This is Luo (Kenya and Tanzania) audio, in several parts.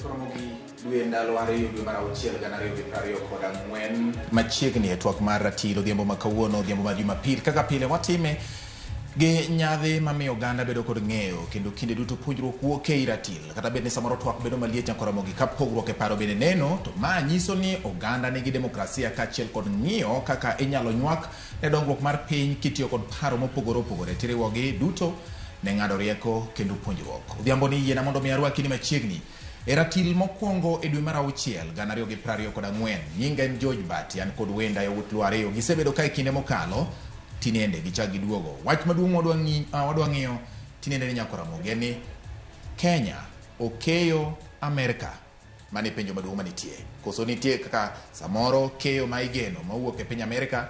Koromo gi dwe ndalo 2 dwe mar 6 2024 machiegni e twak mar ratil odhiambo ma kawuono, odhiambo mar Jumapil. Kaka pile watime gi nyadhi mamiyo oganda bedo kod ng'eyo kendo kinde duto puonjruok wuok ei ratil. Kata bed ni samoro twak bedo maliet nyakoromo gi ka pogruok e paro bende neno, to ma nyiso ni oganda nigi demokrasia kaachiel kod ng'iyo kaka inyalo nywak ne dongruok mar piny kitiyo kod paro mopogore opogore tiriwogi duto ne ng'ado rieko kendo puonjruok. Odhiambo ni yiena mondo mi arwaki ni machiegni e ratil mokwongo e dwe mar 6 2024. Nyinga en George Bati, an kod wenda yawuot Luo ariyo. Gisebedo ka e kinde mokalo, tinende gichak giduogo. Wach maduong' wadwa ng'iyo tinende ni nyako Ramogi en ni Kenya okeyo Amerka. Mano e penjo maduong' manitie. Koso nitie kaka samoro keyo ma igeno mawuok e piny Amerka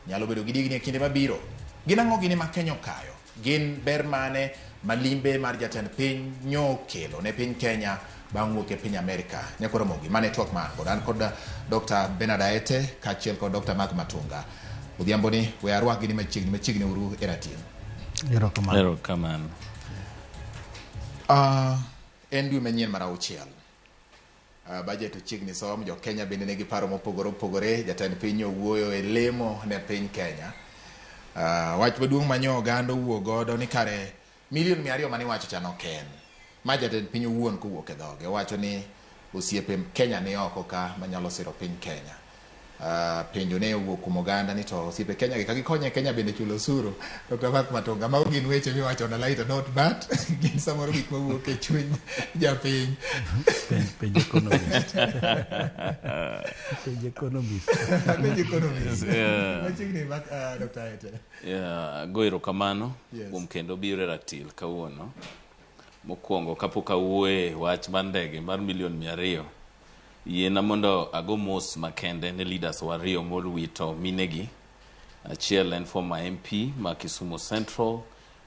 nyalo bedo gi digni e kinde mabiro. Gin ang'o gini ma Kenya okayo? Gin ber mane ma limbe mar jatend piny nyo kelo ne piny Kenya bang' wuok e piny Amerka? Nyako Ramogi, mano e twak ma an godo. An kod Dr. Bernard Aete kaachiel kod Dr. Mark Matunga. Odhiambo ni we arwakgi ni machiegni machiegni uru e ratil. Erokamano. Erokamano. En dwe manyien mar 6. Budget ochiegni som, jo Kenya bende nigi paro mopogore opogore. Jatend piny owuoyo e lemo ne piny Kenya. Wach maduong' ma nyo oganda owuo godo ni kare milion 200 mane iwacho cha nok en. Ma jatend piny owuon kowuok e dhoge. Owacho ni osiepe Kenya ni oko ka manyalo siro piny Kenya. Penjo ne owuok kuom oganda ni to osiepe Kenya gi ka gikonyo e Kenya bende chulo osuru. Dr. Mark Matunga, mago gin weche miwacho on a lighter note, but gin samoro gik mawuok e chuny japiny. Penj economist. Penj economist. Penj economist. Yeah. Machiegni Mark, Dr. Aete. Yeah, ago erokamano Yes. kuom kendo biro e ratil kawuono. Mokwongo kapok awuoye wach mar ndege mar milion 200, yiena mondo ago mos makende ne leaders wa ariyo mowito minegi. Achiel en former MP ma Kisumu Central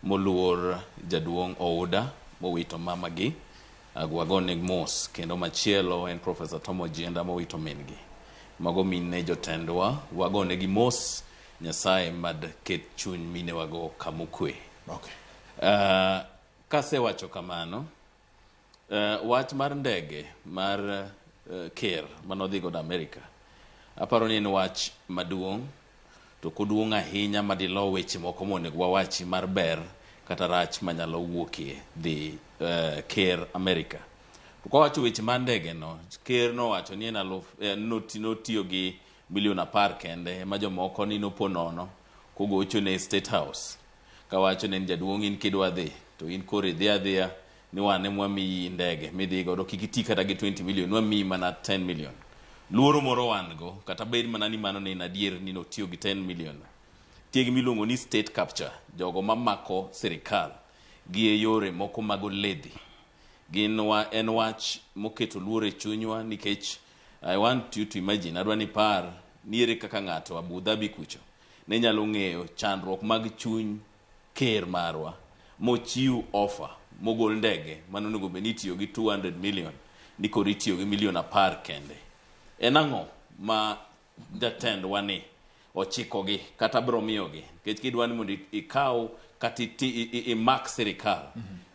moluor jaduong' Ouda mowito mamagi. Wagone mos. Kendo machielo en Professor Tom Ojienda mowito min gi. Mago mine jotendwa, wagonegi mos. Nyasaye mad ket chuny minewago kamokwe. Okay. Kasewacho kamano, wach mar ndege mar ker manodhi godo Amerika, aparo ni en wach maduong', to ok oduong' ahinya madilo weche moko monego wawachi mar ber kata rach manyalo wuokie dhi ker Amerika. To kwawacho weche mar ndege no, ker nowacho ni en aluf, notiyo gi milion 10 kende ema jomoko ni nopo nono kogocho ne State House kawacho ne jaduong' in kidwa dhi to in koro idhi adhiya ni wan ema wamiyi ndege midhi godo, kik iti kata gi 20 million, wamiyi mana 10 million. Luoro moro wan go, kata bed mana ni mano ne en adier ni notiyo gi 10 million. Nitie gima iluongo ni state capture, jogo mamako sirikal gi e yore moko mag oledhi. Gin wa, en wach moketo luoro e chunywa nikech I want you to imagine, adwa ni par ni ere kaka ng'ato Abu Dhabi kucho ne nyalo ng'eyo chandruok mag chuny ker marwa mochiw offer mogol ndege mane onego bed ni itiyo gi 200 million ni koro itiyo gi milion 10 kende. En ang'o ma jatendwa ni ochikogi kata bro miyogi? Nikech kidwa ni mondo ikaw kata imak sirikal,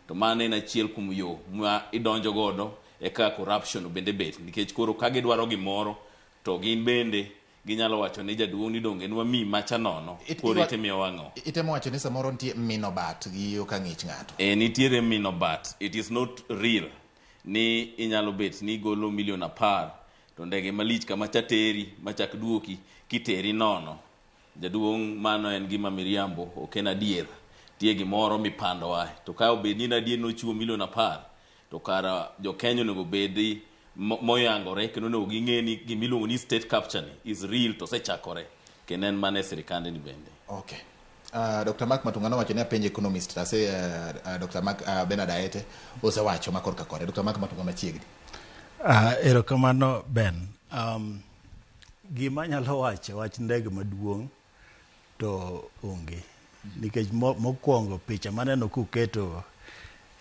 to mano en achiel kuom yo ma idonjo godo e kaka corruption bende bet, nikech koro ka gidwaro gimoro to gin bende ginyalo wacho ni jaduong' ni donge nwamiyi macha nono, koro itimiyo wang'o. Itemo wacho ni samoro nitie mino bat gi yo ka ng'ich ng'ato. Nitiere mino bat. It is not real ni inyalo bet ni igolo milion 10 to ndege malich kama cha teri machak duoki kiteri nono. Jaduong' mano en gima miriambo, ok en adier. Nitie gimoro mipandowa. To ka obed ni en adier nochiwo milion 10 to kara jo Kenya onego bedi moyangore kendo onego ging'e ni gima iluongo ni state capture ni is real to osechakore kendo en mana e sirikande ni bende. Okay. Dr. Mark Matunga nowacho ni apenjo economist ase Dr. Mark Bernard Aete osewacho ma korka kore. Dr. Mark Matunga machiegni. Erokamano Ben. Gima anyalo wacho wach ndege maduong' to onge. Nikech mokwongo picha maneno kuketo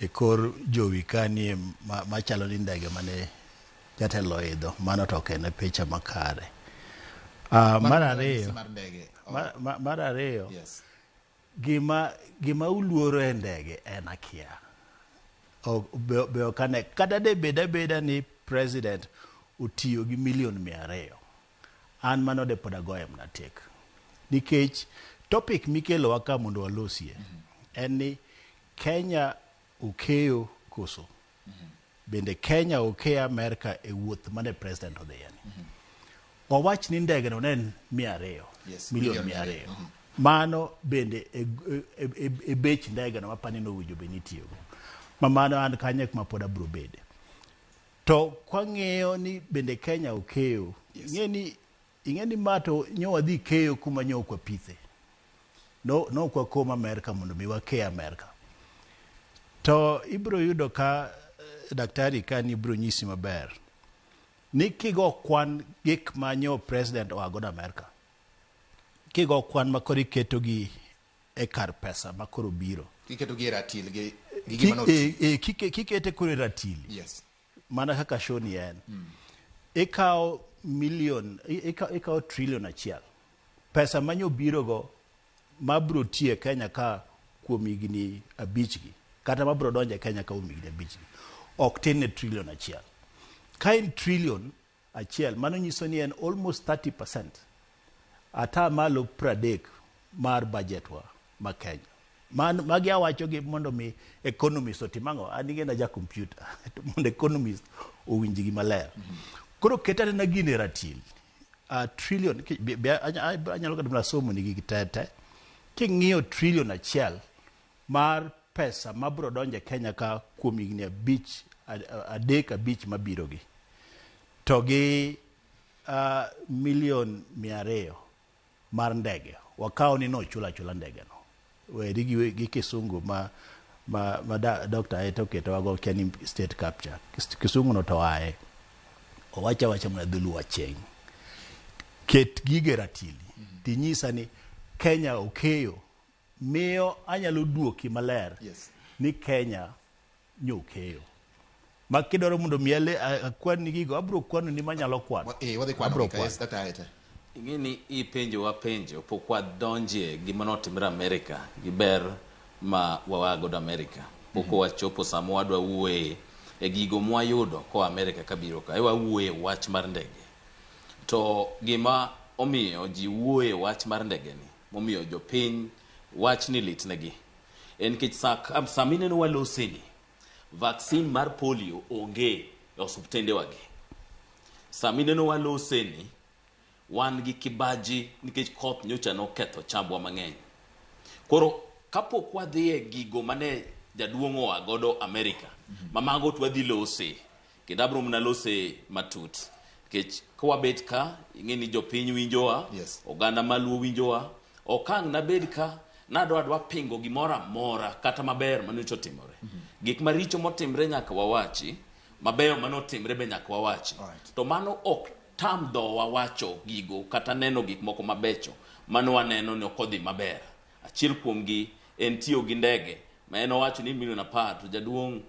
e kor jowi kanie machalo ni ndege mane jatelo oidho, mano to ok en picha makare. Mar ariyo, mar ariyo, Yes. gima uluoro e ndege en akia. Be ok ane, kata de bed abeda ni president otiyo gi milion 200. An mano de pod agoye mana tek. Nikech topic mikelowa ka mondo walosie en ni Kenya okeyo koso. Bende Kenya okeyo Amerka e wuoth mane president odhiye ni. Wawach ni ndege no ne en 200. Yes, milion milion 200. Mano bende e bech ndege no mapani nowinjo bed ni itiyogo. Ma mano an kanyo kuma pod abiro bede. To kwang'iyo ni bende Kenya okeyo, Yes. ing'e ni ma to nyo wadhi keyo kuma nyo ok wapithe. No, no ok wakom Amerka mondo mi wake Amerka. To ibiro yudo ka daktari ka ni ibiro nyisi maber ni kigo kwan gik ma nyo president oa godo Amerka, kigo kwan ma koro iketo gi e kar pesa ma koro biro. Kiketo gi e ratil gi gima noti. Kikete koro e ratil. Yes. Mana kaka show ni en. Ikawo million, ikawo trillion 1. Pesa ma nyo biro go ma biro tiyo e Kenya ka kuom higni 5 gi, kata ma biro donjo e Kenya ka kuom higni 5 gi, ok tin ne trillion 1. Ka en trillion 1, mano nyiso ni en almost 30%, ata malo 30 mar budget wa ma Kenya. Magi awacho gi mondo mi economist otim ang'o? An ing'e na ja computer, mondo economist owinj gi maler. Koro ket anena gini e ratil. Trillion, ki, be, be, anyalo kata mana somo ni gigi te te. King'iyo trillion 1 mar pesa mabiro donjo e Kenya ka kuom higni 5, 3 5 mabiro gi, to gi milion 200 mar ndege, wakaw ni nochula achula ndege no. Weri gi kisungu ma Dr. Aete oketowago kia ni state capture. Kisungu no to aye. Owacho awacha mana dholuo acheng'. Ket gige ratili. Tinyisa ni Kenya okeyo. Miyo anyalo duoki maler. Yes. Ni Kenya nyo okeyo. Ma kidwaro mondo mi akwan ni gigo, abiro kwano ni manyalo kwano. Wadhi kwano Abiro gi ka, kwano. yes, Dr. Aete. Ing'e ni ipenjo wa penjo, pok wadonje gima notimre Amerika gi ber ma wawa godo Amerika. Pok wachopo sama wadwa wuoye e gigo mwayudo koa Amerika kabiro ka. Ewa wuoye wach mar ndege. To gima omiyo ji wuoye wach mar ndege ni, momiyo jopiny wach ni litnegi, en nikech sama ineno waloseni, vaccine mar polio onge e osuptendewagi. Sama ineno waloseni, wan gi kibaji nikech koth nyocha noketho chambwa mang'eny. Koro kapok wadhi e gigo mane jaduong' oa godo Amerika, ma mago to wadhi lose, kendo abiro mana lose matut. Nikech ka wabet ka, ing'e ni jopiny winjowa, Yes. oganda maluo winjowa, ok ang' nabed ka, nadwa adwa pingo gimoro amora kata maber manyocha otimore. Gik maricho motimre nyaka wawachi, mabeyo manotimre be nyaka wawachi. Alright. To mano ok tam dhowa wacho gigo kata neno gik moko mabecho mano waneno ni ok odhi maber. Achiel kuomgi en tiyo gi ndege ma en owacho ni milion 10 to jaduong',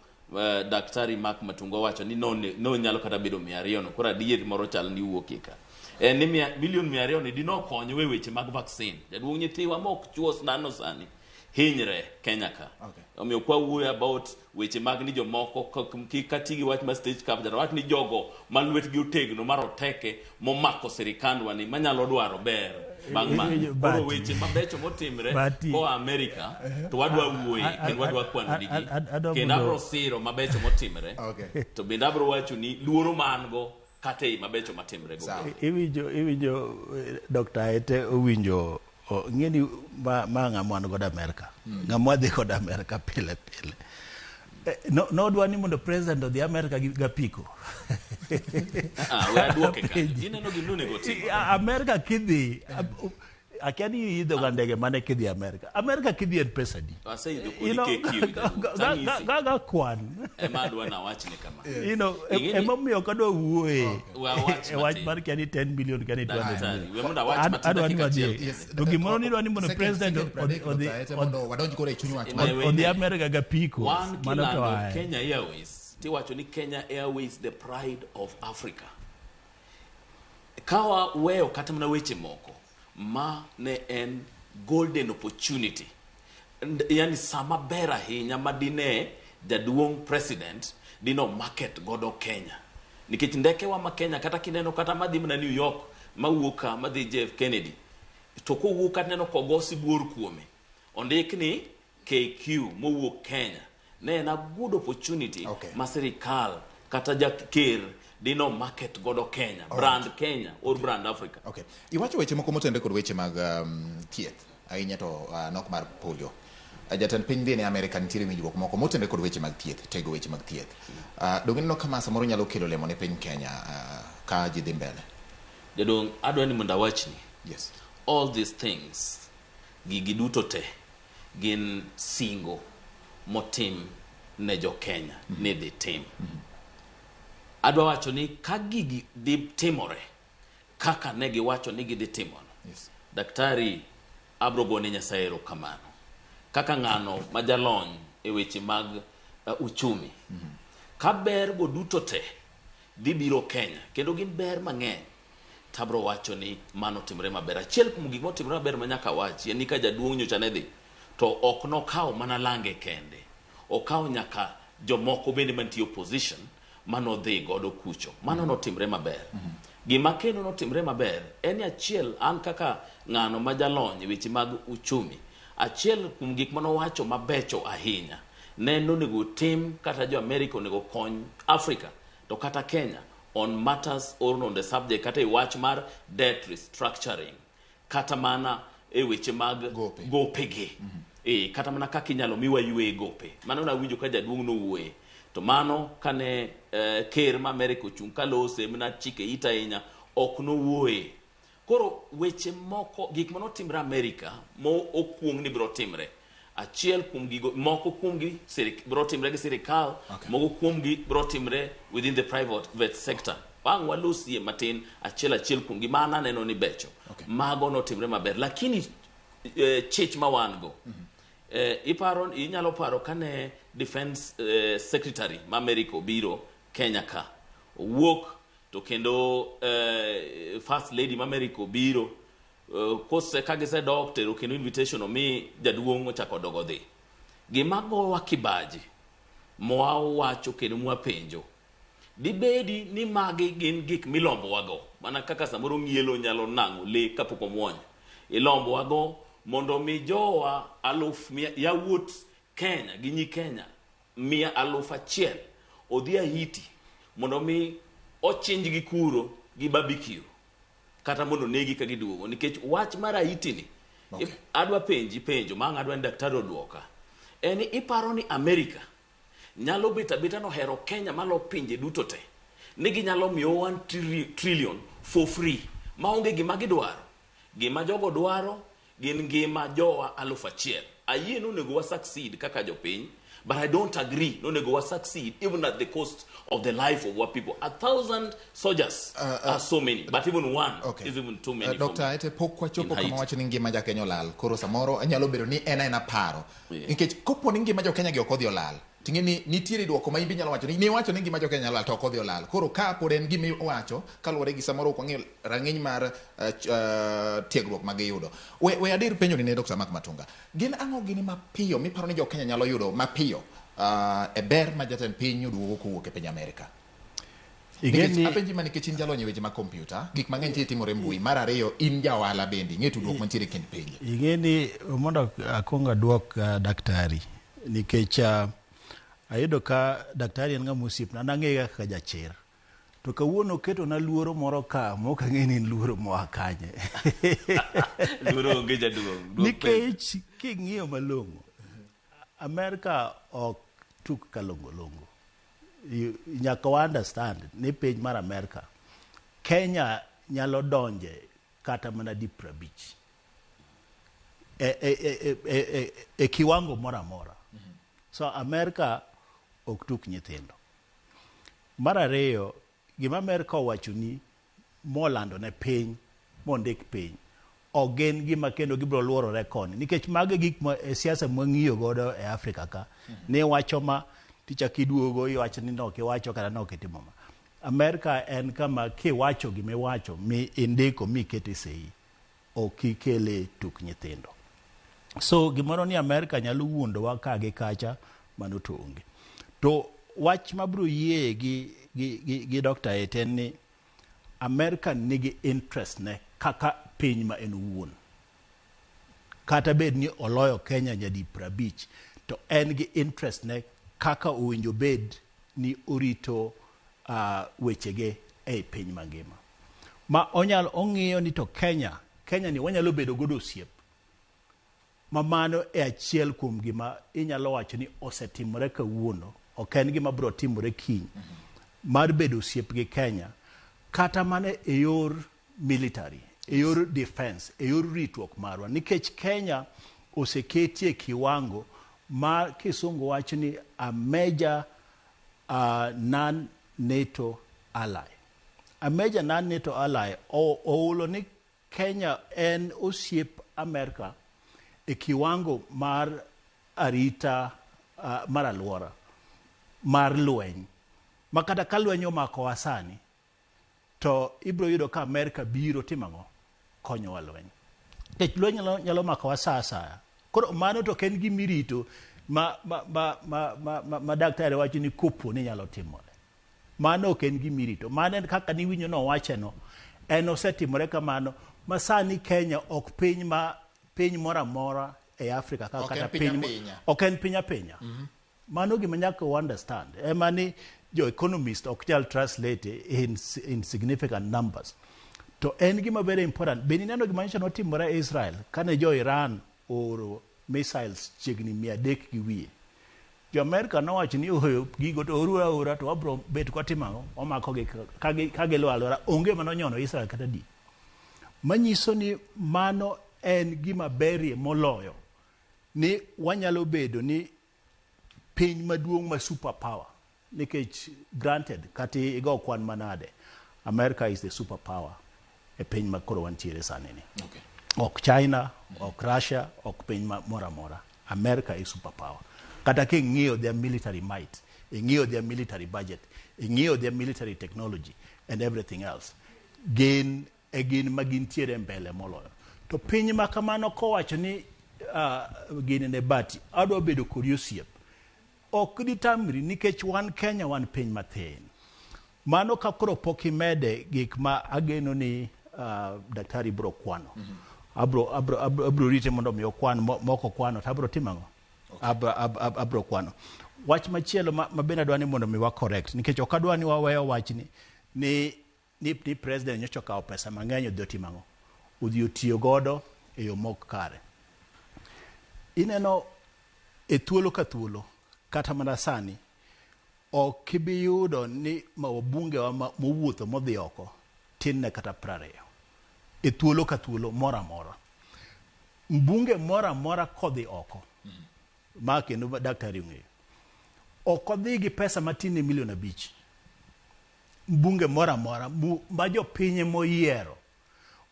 Daktari Mark Matunga owacho ni no nyalo kata bedo 200 no. Koro adier moro chal ni wuokie ka. En ni milion 200 ni dino konyo e weche mag vaccine. Jaduong' nyithiwa ma ok chuo sindano sani hinyre Kenya ka. Okay. Omiyo kwa wuoyo about weche mag ni jomoko kik ati gi wach mar stage capture, wach ni jogo ma lwetgi otegno mar oteke momako sirikandwa ni manyalo dwaro ber bang' ma. Iwinjo, Koro Bati. weche mabecho motimre Bati. koa Amerika to wadwa wuoye kendo wadwa kwano nigi. Adwa Kendo mondo abro siro mabecho motimre. Okay. To bende abro wacho ni luoro ma an go kata ei mabecho matimre go. Sawa. Iwinjo, Dr. Aete owinjo, ng'e ni ma ng'ama wan godo Amerika. Ng'ama wadhi godo Amerika pile pile. No, nodwa ni mondo president odhi Amerika gi gapiko. We aduoke kanyo. Ineno gima onego otim. Amerika kidhi, akia ni iidho ga ndege mane kidhi Amerika. Amerika kidhi en pesa adi? Aseidho kodi You know, KQ, jaduong'. Tang'isi. ga kwan. Ema adwa nawachne kama. You know, Ing'e ni ema omiyo ok adwa wuoye. We awach E wach matin. mar kia ni 10 million kia ni 200 Daktari, million. we mondo awach matin Adwa ni dakika wadhi. achiel. Yes. To gimoro ni idwa ni mondo Second, president second pradek, Dr. Aete, mondo wadonj koro e chuny wach. Odhi Amerika gapiko. Wan Mano to kilando aye. Kenya Airways, tiwacho ni Kenya Airways the pride of Africa. Ka waweyo kata mana weche moko ma ne en golden opportunity. Yani sama ber ahinya ma dine jaduong' president dino market godo Kenya. Nikech ndekewa ma Kenya kata kineno kata madhi mana New York mawuok ka madhi JF Kennedy to kowuok ka tineno kogo sibuor kuome. Ondik ni KQ mowuok Kenya. Ne en a good opportunity Okay. ma sirikal kata jaker dino market godo Kenya, brand Kenya or brand Africa. Okay. Iwacho weche moko motenore kod weche mag thieth ahinya to nok mar polio. Jatend piny dhi ne Amerika nitiere winjruok moko motenore kod weche mag thieth, tego weche mag thieth. Donge ineno ka ma samoro nyalo kelo lemo ne piny Kenya ka ji dhi mbele? Jaduong', adwa ni mondo awachni. Yes. All these things, gigi duto te, gin singo motim ne jo Kenya ni dhi tim. Adwa wacho ni ka gigi dhi timore kaka ne giwacho ni gidhi timono. Yes. Daktari abro gone Nyasaye erokamano. Kaka ng'ano ma jalony e weche mag uchumi. Ka ber go duto te dhi biro Kenya kendo gin ber mang'eny tabro wacho ni mano timre maber. Achiel kuom gik motimre maber ma nyaka wachi en ni ka jaduong' nyocha ne dhi to ok nokawo mana lange kende, okawo nyaka jomoko bende mantie opposition manodhi godo kucho. Mano notimre maber. Gima kendo notimre maber en ni achiel an kaka ng'ano ma jalony e weche mag uchumi, achiel kuom gik manowacho mabecho ahinya ne en onego tim kata jo Amerika onego kony Africa to kata Kenya on matters or on the subject kata e wach mar debt restructuring kata mana e weche mag Gope. gopegi. Kata mana kaka inyalo miwa ywe gope. Mano nawinjo ka jaduong' nowuoye. To mano kane ker ma Amerika ochung' kalose mana chike ite ahinya ok nowuoye. Koro weche moko gik manotimre Amerika mo okuong ni biro timre. Achiel kuom gigo moko kuomgi biro timre gi sirikal, Okay. moko kuomgi biro timre within the private sector. Bang' walosie matin achiel achiel kuomgi ma an aneno ni becho. Okay. Mago notimre maber. Lakini chich ma wan go. Iparo inyalo paro kane defense secretary ma Amerika obiro Kenya ka. Owuok to kendo first lady ma Amerika obiro kose ka gisedok tero kendo invitation omi jaduong' ochako dogo dhi. Gima gowa kibaji mwawacho kendo mwapenjo dibedi ni magi gin gik milombowago mana kaka samoro ng'ielo nyalo nang'o le kapok omuonyo. Ilombowago mondo mi jowa aluf mia, yawuot Kenya gi nyi Kenya 1,000 odhi Haiti mondo mi ochinjgi kuro gi barbecue kata mondo negi ka giduogo nikech wach mar Haiti ni Okay. Adwa penji penjo ma ang' adwa ni daktari oduoka en ni iparo ni Amerika nyalo bet abeta nohero Kenya malo pinje duto te ni ginyalo miyo 1 trillion for free maonge gima gidwaro. Gima jogo dwaro gin ngima jowa 1,000. Ayie ni onego wa succeed kaka jopiny, but I don't agree ni onego wa succeed even at the cost of the life of our people. 1,000 soldiers are so many, but even one Okay. is even too many. Dr. for me. Aete, pok wachopo In kama Haiti. wacho ni ngima ja Kenya olal. Koro samoro nyalo bedo ni en aena paro. Yeah. Nikech kopo ni ngima jo Kenya gi ok odhi olal, ting'e ni nitiere duoko ma in be inyalo wacho ni niwacho ni ngima jo Kenya olal to ok odhi olal. Koro ka pod en gima iwacho kaluwore gi samoro ok wang'eyo rang'iny mar tiegruok ma giyudo. We adir penjo ni ne Dr. Mark Matunga. Gin ang'o gini mapiyo miparo ni jo Kenya nyalo yudo mapiyo e ber ma jatend piny oduogo kowuok e piny Amerika? Ing'e ni Apenji ma nikech in jalony e weche mag kompyuta, gik mang'eny tinde timore e mbui. Mar ariyo, in ja ohala bende, ing'e tudruok mantiere e kind pinje. Ing'e ni mondo akwong aduok daktari nikech ayudo ka daktari en ng'ama osiepna, an ang'eye kaka jachir. To kawuono oketona luoro moro ka mok ang'e ni en luoro moa kanye. Luoro onge jaduong'. Duok penjo. Nikech king'iyo malong'o, Amerika ok tuk kalongolongo. Nyaka wa understand ni piny mar Amerika, Kenya nyalo donje kata mana di 50 e kiwango moro amora. So Amerika ok tuk nyithindo. Mar ariyo, gima Amerika owacho ni molando ne piny, mondik piny, ok gin gima kendo gibiro luorore koni. Nikech mago e gik ma e siasa mwang'iyo godo e Afrika ka. Ni iwacho ma, tichako iduogo iwacho ni nok iwacho kata nok itimo ma. Amerika en kama kiwacho gima iwacho mi indiko mi ikete sei, ok ikele tuk nyithindo. So gimoro ni Amerika nyalo wuondowa ka gi kacha, mano to onge. To wach mabiro yie gi gi Dr. Ete en ni America nigi interest ne kaka piny ma en owuon. Kata bed ni oloyo Kenya nyadi 50, to en gi interest ne kaka owinjo bed ni orito wechege ei piny mangima. Ma onyalo ong'iyo ni to Kenya ni wanyalo bedo godo osiep. Ma mano e achiel kuom gima inyalo wacho ni osetimore kawuono, ok en gima biro timore kiny, mar bedo osiep gi Kenya, kata mana e yor military, e yor defense, e yor ritruok marwa. Nikech Kenya oseketie kiwango ma kisungu wacho ni a major non-NATO ally. A major non-NATO ally oulo ni Kenya en osiep Amerika e kiwango mar arita mar alwora, mar lweny. Ma kata ka lweny omakowa sani, to ibiro yudo ka Amerika biro timo ang'o? Konyowa lweny. Nikech lweny nyalo makowa sa asaya. Koro mano to ok en gima irito ma daktari wacho ni kopo ni nyalo timore. Mano ok en gima irito. Mano en kaka niwinjo nowacheno. En osetimore kamano ma sani Kenya ok piny ma piny moro amora e Afrika ka kata piny ok en piny apinya. Mano gima nyaka u understand. Ema ni jo economist ok nyal translate in significant numbers. To en gima very important. Be ineno gima nyocha notimore e Israel kane jo Iran ooro missiles chiegni 300 gi wiye. Jo Amerika nowacho ni oyo gigo to oru aora to wabro bet kwatimo ang'o? Wamakogi ka giluwo alwora. Onge manonyono Israel kata di. Manyiso ni mano en gima berie moloyo ni wanyalo bedo ni piny maduong' ma super power. Nikech granted, kata igo kwan manade, America is the super power e piny ma koro wantiere sani ni. Ok China, ok Russia, ok piny moro amora. America is super power. Kata king'iyo their military might, ing'iyo their military budget, ing'iyo their military technology and everything else, gin e gin ma gintiere mbele moloyo. To piny ma kamano kowacho ni gini ne bati, adwa bedo kodi osiep. Ok ditamri nikech wan Kenya wan piny mathin. Mano ka koro pok imede gik ma ageno ni daktari biro kwano. Abro rite mondo mi okwan, moko kwano to abro timo ang'o? Abro kwano. Wach machielo ma bende adwa ni mondo mi wa correct, nikech ok adwa ni waweyo wachni ni president nyocha okawo pesa mang'eny odhi otimo ang'o? Odhi otiyo godo e yo mok kare. Ineno e thuolo ka thuolo, kata mana sani, ok ibi yudo ni wabunge wa mowuotho modhi oko tin ne kata 20. E thuolo ka thuolo moro amora. Mbunge moro amora kodhi oko, ma kendo daktari ong'eyo, ok odhi gi pesa matin ne milion 5. Mbunge moro amora ma jopiny moyiero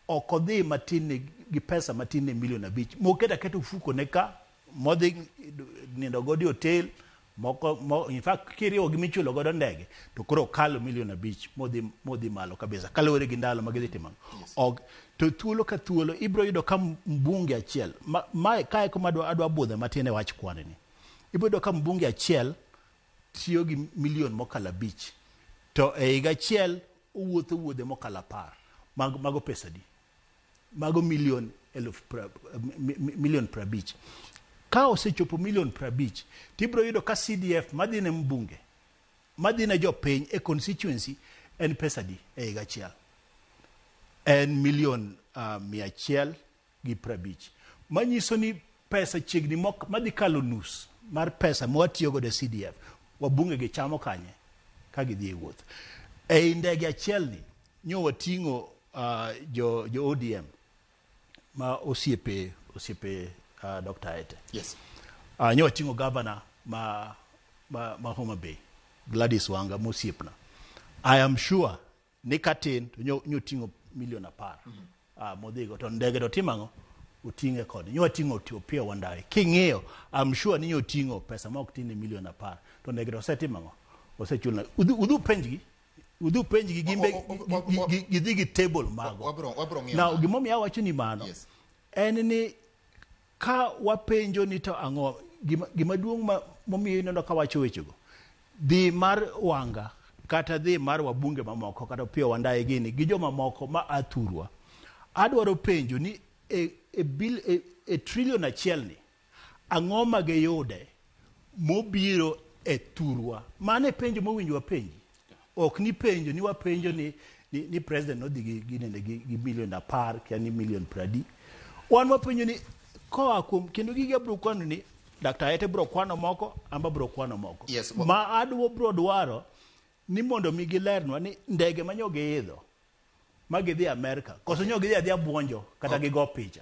ok odhi matin ne gi pesa matin ne milion 5. Moketo aketa ofuko ne ka, modhi nindo godo e hotel, moko, in fact, kiriwo gi michulo godo ndege, to koro kalo milion 5 modhi malo kabisa, kaluwore gi ndalo ma gidhi timo. Ok, to thuolo ka thuolo ibiro yudo ka mbunge achiel, mae kae kuma adwa budho matin e wach kwan ni. Ibiro yudo ka mbunge achiel tiyo gi milion mokalo 5, to e higa achiel owuotho wuodhe mokalo 10. Mago pesa adi? Mago milion eluf milion 50. Ka osechopo milion 50, tibiro yudo ka CDF madhi ne mbunge, madhi ne jopiny e constituency en pesa adi e higa achiel? En milion 150. Manyiso ni pesa chiegni madhi kalo nus mar pesa mwatiyo godo e CDF, wabunge gi chamo kanye ka gidhi e wuoth. Ei ndege achiel ni, nyo wating'o jo ODM ma osiepe Dr. Ete. Nyo wating'o governor ma Homa Bay, Gladys Wanga mosiepna. I am sure ni katin to nyo ting'o milion 10. Modhigo to ndege to timo ang'o? Oting'e kode. Nyo wating'o Opiyo Wandayi. King'iyo, I'm sure ni nyo ting'o pesa ma ok tin ne milion 10. To ndege to osetimo ang'o? Osechulna. Udhi penjgi. Udhi penjgi gimbe gidhi gi table mago. Wabro ng'iyo Now, mano. gimomiyo awacho ni mano, en ni ka wapenjo ni to ang'o, gima duong' momiyo ineno ka wacho wechego, dhi mar Wanga kata dhi mar wabunge mamoko kata Opiyo Wandayi gini gi jomamoko ma a thurwa. Adwaro penjo ni e, e, bil, e, e trillion achiel ni ang'o ma giyude mobiro e thurwa? Mano e penjo mowinjo wapenji. Ok ni penjo ni wapenjo ni, ni, ni president nodhi gi, gi, nene, gi, gi milion 10 kia ni milion 40. Wan wapenjo ni koa kuom kendo gigi abiro kwano ni Dr. Ete biro kwano moko, amba biro kwano moko. Yes, ma adwo biro dwaro ni mondo mi gilernwa ni ndege ma nyo giidho ma gidhi Amerka koso nyo gidhi adhiya buonjo kata gigo picha.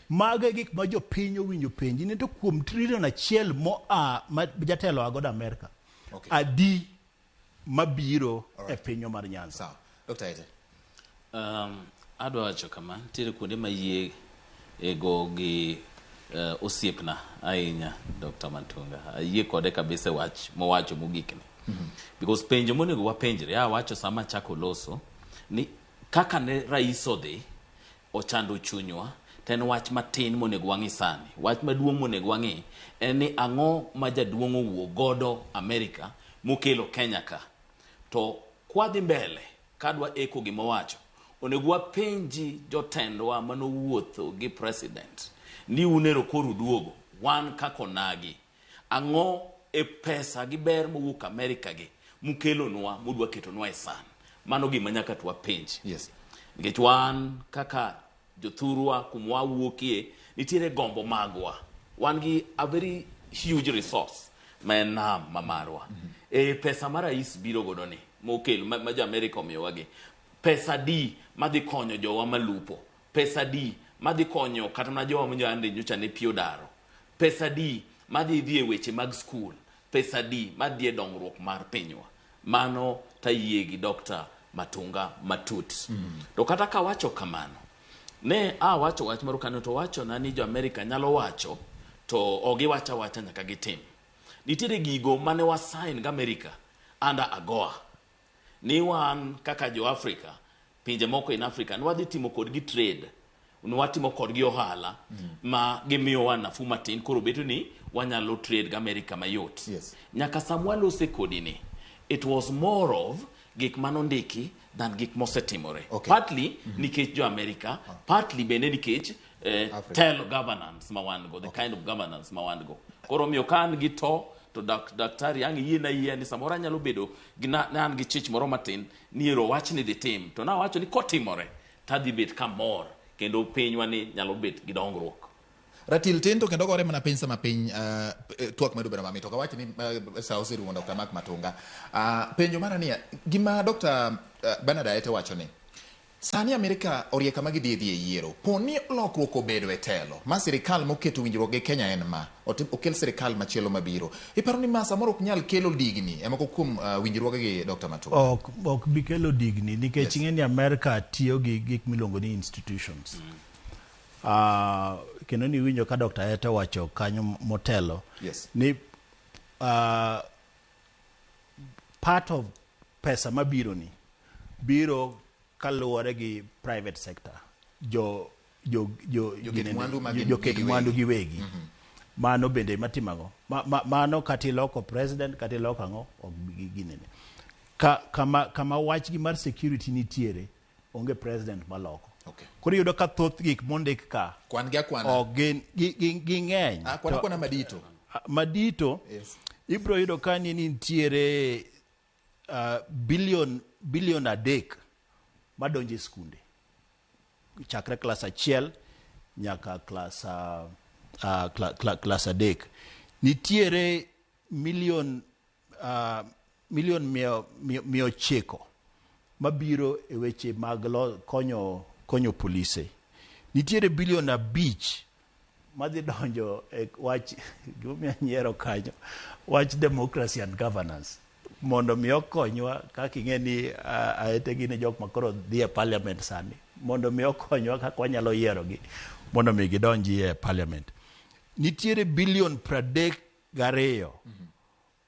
Mago e gik ma jopiny owinjo penji ni to kuom trilion achiel moa ma jatelo a godo Amerka adi mabiro e pinywa mar Nyanza. Sawa. Dr. Ete. Adwa wacho kama, nitiere kuonde ma yie ego gi osiepna ahinya Dr. Matunga. Ayie kode kabisa e wach mowacho mogik ni. Because penjo monego wapenjre, awacho sama achako loso, ni kaka ne rais odhi, ochando chunywa, to en wach matin monego wang'i sani. Wach maduong' monego wang'i en ni ang'o ma jaduong' owuok godo Amerika mokelo Kenya ka. To kwadhi mbele, kadwa eko gima owacho, onego wapenji jotendwa manowuotho gi president ni un ero koro uduogo, wan kaka onagi, ang'o e pesa gi ber mowuok Amerika gi mukelonwa mudwa ketonwa e san? Mano gima nyaka to wapenji. Nikech wan kaka jothurwa kuma wawuokie nitiere gombo magwa. Wan gi a very huge resource ma en nam ma marwa. E pesa ma rais biro godo ni mokel ma jo Amerika omiyowa gi, pesa di madhi konyo jowa malupo, pesa di madhi konyo kata mana jowa manyande nyocha ne pi odaro, pesa di madhi dhi e weche mag skul, pesa di madhi e dongruok mar pinywa. Mano tayie gi Dr. Matunga matut. To kata kawacho kamano, ne awacho wach moro kanyo to wachona ni jo Amerika nyalo wacho to ok giwacho awacha nyaka gitim. Nitiere gigo mane wasign gi Amerika under AGOA ni wan kaka jo Africa, pinje moko in Africa, ne wadhi timo kodgi trade, ne watimo kodgi ohala ma gimiyowa nafuu matin, koro bedo ni wanyalo trade gi America mayot. Nyaka sama walose kodi ni, it was more of gik manondiki than gik mosetimore. Partly nikech jo America, partly bende nikech tell governance ma wan go, the kind of governance ma wan go. Koro omiyo ka an gi to daktari ang' yiena yie ni samoro anyalo bedo gi na an gi chich moro matin ni ero wach ni dhi tim, to nawacho ni kotimore tadhi bet kamor kendo pinywa ni nyalo bet gi dongruok. Ratil tin to kendo gore mana piny sama piny twak medo bedo mamit. Ok awach ni sa oserumo Dr. Mark Matunga. Penjo mara niya, gima Dr. Bernard Aete wacho ni sani Amerika orie kama gidhi dhi e yiero. Po ni lokruok obedo e telo ma sirikal moketo winjruok gi Kenya en ma okel sirikal machielo mabiro. Iparo ni ma samoro ok nyal kelo digni e moko kuom winjruoge gi Dr. Matunga? Ok bi kelo digni nikech ing'e ni Amerika tiyo gi gik miluongo ni institutions. Kendo niwinjo ka Dr. Ete wacho kanyo motelo ni part of pesa mabiro ni biro kaluwore gi private sector, jo Joket mwandu ma gin joket giwegi. mwandu giwegi. Mano bende matimago mano kata iloko president kata iloko ang'o ok ginene kama wachgi mar security nitiere onge president maloko. Koro iyudo ka thoth gik mondik ka kwan gi akwana ok gin ging'eny. Kwan akwana madito. Madito. Ibiro yudo ka ni nitiere bilion 3 madonjo e skunde chakre klas 1 nyaka klas 3. Nitiere milion 900 mabiro e weche mag konyo polise. Nitiere bilion 5 madhi donjo e wach gimomiyo anyiero kanyo, wach democracy and governance, mondo mi okonywa kaka ing'e ni aete gin jok ma koro dhi e parliament sani, mondo mi okonywa kaka wanyalo yierogi mondo mi gidonji e parliament. Nitiere bilion 32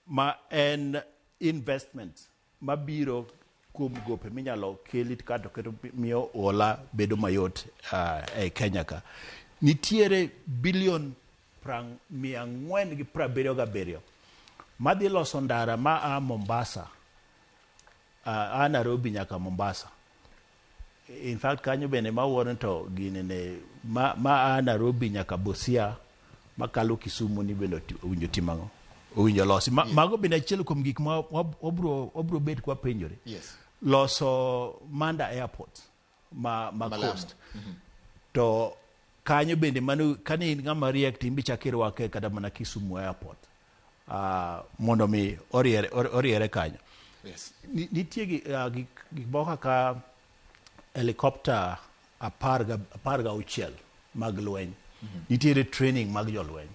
ma en investment mabiro kuom gope minyalo keli kato keto miyo hola bedo mayot e Kenya ka. Nitiere bilion 477 madhi loso ndara ma a Mombasa a Nairobi nyaka Mombasa. In fact kanyo bende mawuoro to gini ne ma, ma a Nairobi nyaka Busia makalo Kisumu ni bende owinjo tim ang'o? Owinjo losi. Mago bende achiel kuom gik ma wabro bet kwa penjore. Loso Manda Airport ma Lamu. Coast. To kanyo bende mano kane in ng'ama riek to imbi chak irwake kata mana Kisumu Airport. Mondo mi oriere kanyo. Nitie gik moko kaka helicopter 16 mag lweny. Nitiere training mag jolweny.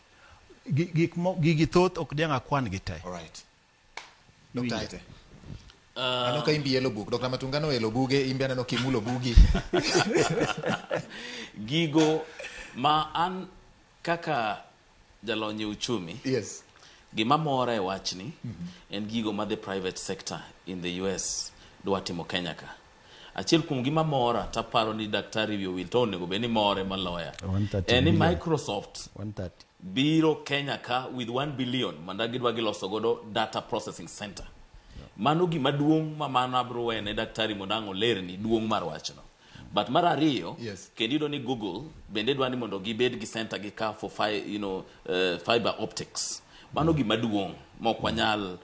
Gigi thoth ok diang' akwan gi te. All right. Dr. Aite. Aneno ka imbi elo buk. Dr. Matunga no elo buge, imbi aneno kimulo bugi. Gigo ma an kaka jalony e uchumi. Gima mora e wachni en gigo ma the private sector in the US dwa timo Kenya ka. Achiel kuom gima mora taparo ni daktari wiye owil to onego bed ni more maloya. 130 En ni billion. Microsoft 130. biro Kenya ka with 1 billion mondo gidwa giloso godo data processing center. Mano gima duong' ma mano abro wene daktari mondo ang' olerni duong' mar wachno. But mar ariyo, kendo iyudo ni Google bende dwa ni mondo gibed gi center gi ka for fiber optics. Mano gima duong' ma ok wanyal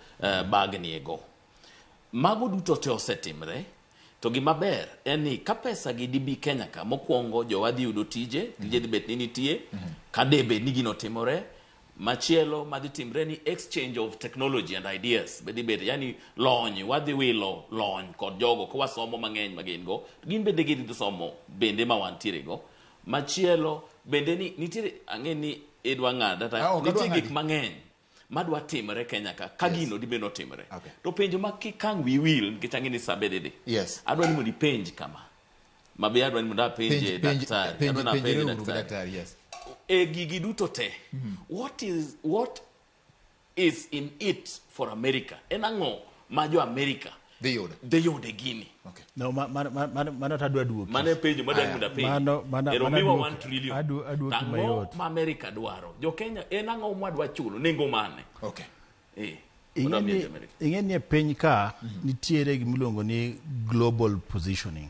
bagni ego. Mago duto te osetimre. To gima ber en ni ka pesa gi dibi Kenya ka, mokwongo jowa dhi yudo tije, tije dhi bet ni nitie, ka de bed ni gino timore. Machielo madhi timre ni exchange of technology and ideas be dhi bet, yani lony, wadhi wilo lony kod jogo ka wasomo mang'eny ma gin go, gin bende gidhi somo bende ma wantiere go. Machielo bende ni nitiere, ang'e ni idwa ng'ada, ta Ah, ok adwa nitie gik ng'adi. mang'eny madwa timore Kenya ka, ka gino dhi bedo notimore. To penjo ma kik ang' wiyi wil, nikech ang'e ni sa be dhi dhi. Adwa ni mondo ipenj kama. Ma be adwa ni mondo apenje daktari. Adwa ni apenje Penjre uru gi daktari. daktari, yes. E gigi duto te, what is in it for America? En ang'o ma jo America dhi yudo? Dhi yudo e gini. No, mano to adwa duoki. Mano e penjo madwa ni mondo apenj. Mano, Ero mano miwa aduoki. 1 trillion. Aduoki Ang'o mayot. ma America dwaro? Jo Kenya, en ang'o mwadwa chulo? Nengo mane? Mondo amiyo jo America. Ing'e ni e piny ka nitiere gima iluongo ni global positioning.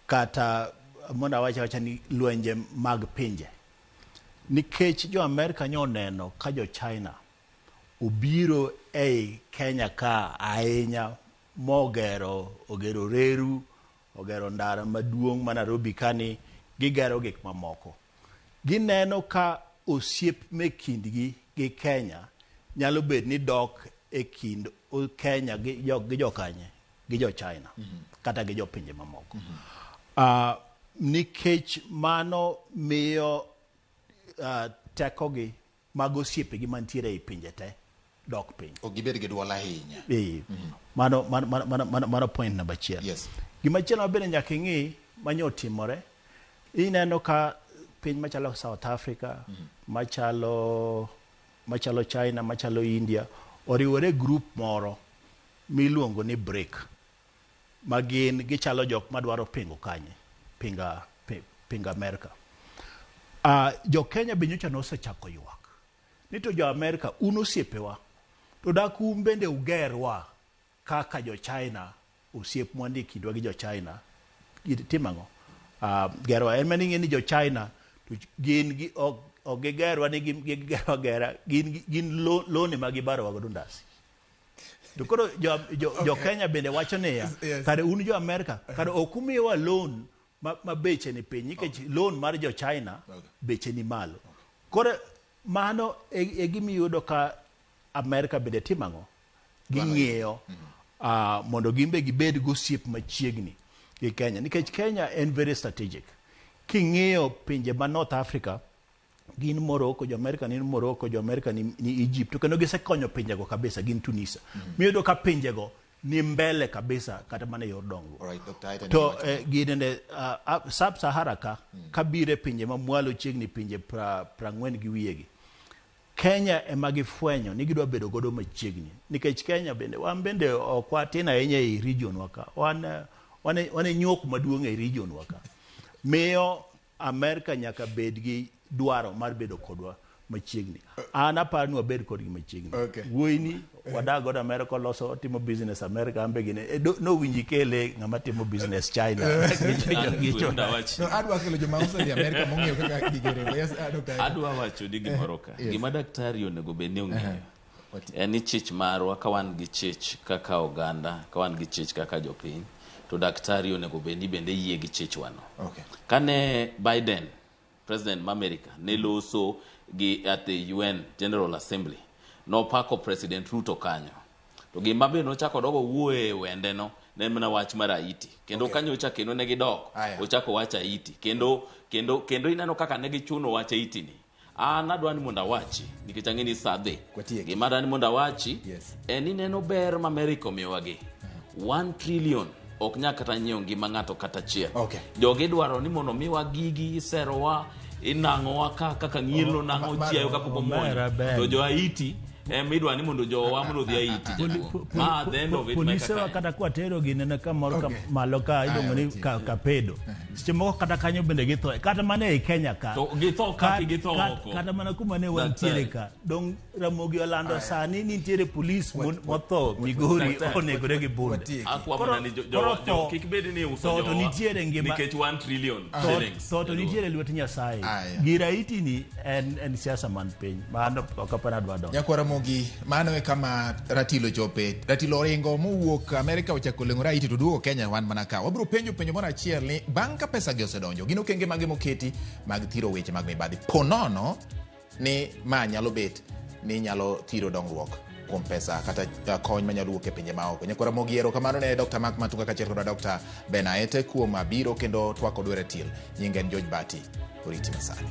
Kata mondo awach awacha ni lwenje mag pinje. Nikech jo Amerika nyo oneno ka jo China obiro ei Kenya ka ahinya mogero, ogero reru, ogero ndara maduong' ma Nairobi kani, gigero gik mamoko. Gineno ka osiep me kindgi gi Kenya nyalo bet ni dok e kind Kenya gi jo kanye, gi jo China, kata gi jo pinje mamoko. Nikech mano miyo tekogi mag osiepegi mantiere ei pinje te dok piny. Ok gibed gi duol ahinya. Mano point namba achiel. Gimachielo ma bende nyaka ing'i manyo otimore, ineno ka piny machalo South Africa, machalo China, machalo India, oriwore group moro miluongo ni BRIC, ma gin gichalo jok madwaro pingo kanye, pingo Amerika. Jo Kenya be nyocha nosechako ywak ni to jo Amerika un osiepewa, to dak un bende ugerwa kaka jo China, osiep mwandi kindwa gi jo China. Timo ang'o? Gerwa en mana ing'e ni jo China to gin gi ok gigerwa ni gigerwa gera, gin lone ma gibarowa godo ndasi. To koro jo Kenya bende wacho niya, kare un jo Amerika, kare ok umiwa loan ma beche ni piny, nikech loan mar jo China beche ni malo. Koro mano e gima iyudo ka Amerika bende timo ang'o? Ging'iyo, mondo gin be gibed gosiep machiegni gi Kenya, nikech Kenya en very strategic. King'iyo pinje ma North Africa, gin Morocco, jo Amerika ni Morocco, jo Amerika ni Egypt, to kendo gisekonyo pinjego kabisa, gin Tunisia. Miyudo ka pinjego ni mbele kabisa kata mana e yor dongruok. All right, Doctor Aita, To, ni wacho. ginene, Sub-Sahara ka, kabire pinje ma mwalo chiegni pinje prang'wen gi wiyegi. Kenya ema gifwenyo ni gidwa bedo godo machiegni, nikech Kenya bende wan bende ok watin ahinya ei region wa ka. Wan e nyuok maduong' e region wa ka. Miyo Amerika nyaka bed gi dwaro mar bedo kodwa machiegni. An aparo ni wabed kodgi machiegni. Okay. Wuoyini wadak godo America oloso otimo business America ambe gine e, nowinji kele ng'ama timo business China. An Gicho- awach No, adwa kelo joma osedhi Amerika mong'eyo kaka gigi ringo. Yes, Dr. Aete. Adwa wacho ni gimoro ka. Yes. Gima daktari onego bed ni ong'eyo. Wati- En ni chich marwa ka wan gi chich kaka oganda, ka wan gi chich kaka jopiny, to daktari onego bed ni bende yie gi chichwano. Okay. Kane Biden, president ma America, ne loso gi at the UN General Assembly, nopako President Ruto kanyo. To gima be nochako dogo wuoye e wende no, ne en mana wach mar Haiti. Kendo Okay. kanyocha kendo ne gidok, Aya. ochako wach Haiti. Kendo, kendo, kendo ineno kaka ne gichuno wach Haiti ni. An adwa ni mondo awachi, nikech ang'e ni sa dhi. Watieki. Gima adwa ni mondo awachi, Yes. en ni neno ber ma Amerika omiyowagi. 1 trillion ok nyal kata nyiewo ngima ng'ato kata achiel. Okay. Jogi dwaro ni mondo miwa gigi, iserowa, inang'owa ka kaka ng'ielo nang'o chiayo kapok Omera omuonyo. Ben. To jo Haiti ema idwa ni mondo jowa mondo odhi Haiti jaduong'. Ma at the end of it, ma Polise wa kaka kata kwatero ginene kamoro ka Okay. malo ka iluongo ni Aya, kapedo seche moko kata kanyo bende githo kata mana ei Kenya ka To githo ka, githo oko. kata mana kuma ne wantiere Daktari. ka dong Ramogi olando sani ni nitiere polis motho Migori Daktari. onegore gi bunde Watieki. Akwa Koro- mana ni koro tho- kik bed ni uso tho to jowa nitiere ngima- nikech 1 trillion Tho shillings. tho to Jaduong'. nitiere lwet Nyasaye. Aya. Gir Haiti ni en siasa man piny mano ok apar adwa donjo. Nyakwar Ramogi, mano e kama Ratilo chope. Ratilo oringo mowuok Amerika ochako leng'ore Haiti to duogo Kenya wan mana ka. Wabiro penjo penjo moro achiel ni bang' ka pesa gi osedonjo, gin okenge mage moketi mag thiro weche mag mibadhi? Po nono ni ma nyalo bet ni nyalo thiro dongruok kuom pesa kata kony manyalo wuok e pinje maoko. Nyakwar Ramogi, erokamano ne Dr. Mark Matunga kaachiel kod Dr. Ben Aete kuom biro kendo twak kodwa e ratil. Nyinga en George Bati. Oriti masani.